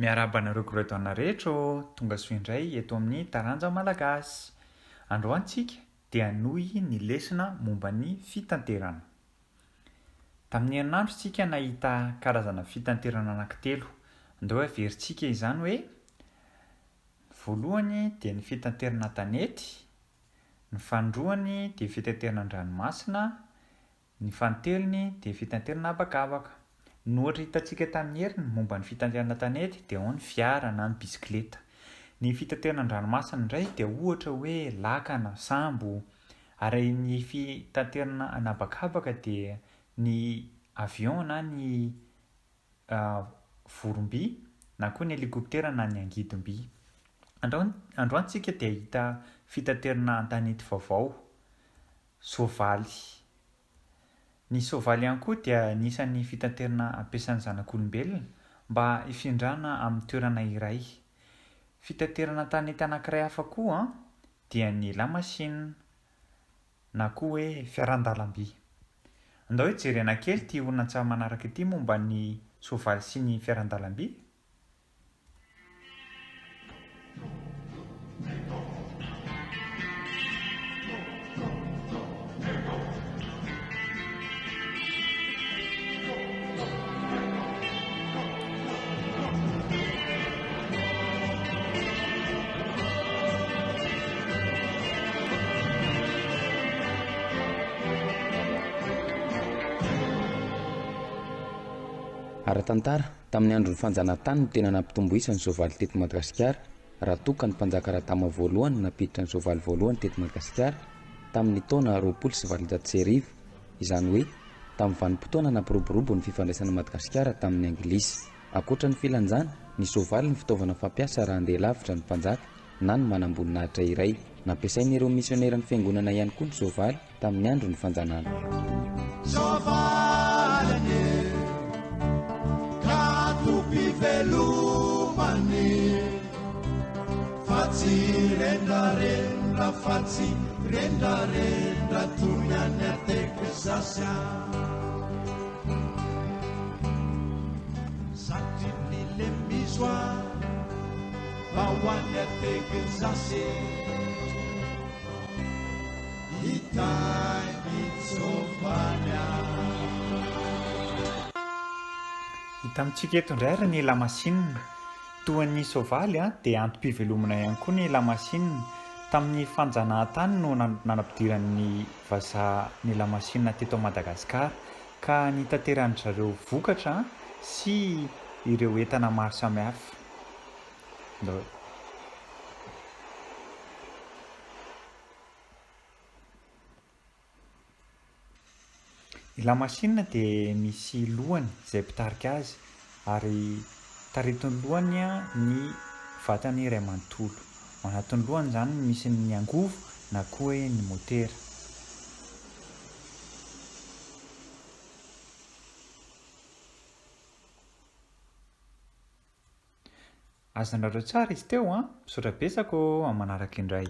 Miarahaba anareo Grade One rehetra ô! Tonga soa indray eto amin'ny taranja Malagasy. Androany tsika dia hanohy ny lesona momba ny fitanterana. Tamin'ny herinandro tsika nahita karazana fitanterana anankitelo. Andao haverintsika izany hoe, ny voalohany dia ny fitanterana an-tanety, ny fanindroany dia fitaterana an-dranomasina, ny fanintelony dia fitaterana habakabaka. Ny ohatra hitantsika tamin'ny heriny momba ny fitaterana an-tanety dia ao ny fiara na ny bisikileta. Ny fitaterana an-dranomasina indray dia ohatra hoe lakana, sambo, ary ny fitaterana an'habakabaka dia ny avion na ny voromby na koa ny helikoptera na ny angidim-by. Androany androany tsika dia hahita fitaterana an-tanety vaovao, soavaly. Ny soavaly ihany koa dia anisan'ny fitaterana ampiasain'ny zanak'olombelona mba hifindrana amin'ny toerana iray. Fitaterana an-tanety anankiray hafa koa dia ny lamasinina. na koa hoe fiaran-dalamby. Andao hijerena kely ity horonantsary manaraka ity momba ny soavaly sy ny fiaran-dalamby. Ara-tantara, tamin'ny andron'ny fanjanahantany no tena nampitombo isa ny soavaly teto Madagasikara, raha toa ka ny mpanjaka Radama voalohany no nampiditra ny soavaly voalohany teto Madagasikara tamin'ny taona 1820, izany hoe tamin'ny vanim-potoana nampiroborobo ny fifandraisan'i Madagasikara tamin'ny Anglisy. Ankoatra ny filanjana, ny soavaly no fitaovana fampiasa raha handeha lavitra ny mpanjaka na ny manamboninahitra iray. Nampiasain'ireo misioneran'ny fiangonana ihany koa ny soavaly tamin'ny andron'ny fanjanahana. Soavaly anie ka tompom-pivelomany fa tsy rendrarendra fa tsy rendrarendra toy ny any Texas. Satrin'ny lemizo mba ho any Texas Hitaingin-tsoavaly Hita amintsika eto indray ary ny lamasinina. Toa ny soavaly dia antom-pivelomana ihany koa ny lamasinina. Tamin'ny fanjanahantany no nanampidiran'ny vazaha ny lamasinina teto Madagasikara ka nitateran-dry zareo vokatra sy ireo entana maro samihafa. Ndao. Ny lamasinina dia misy lohany izay mpitarika azy ary taritin'ny lohany ny vatany iray manontolo. Ao anatin'ny lohany izany no misy ny angovo na koa hoe ny motera. Azonareo tsara izy teo an! Misaotra betsaka ô! Amin'ny manaraka indray.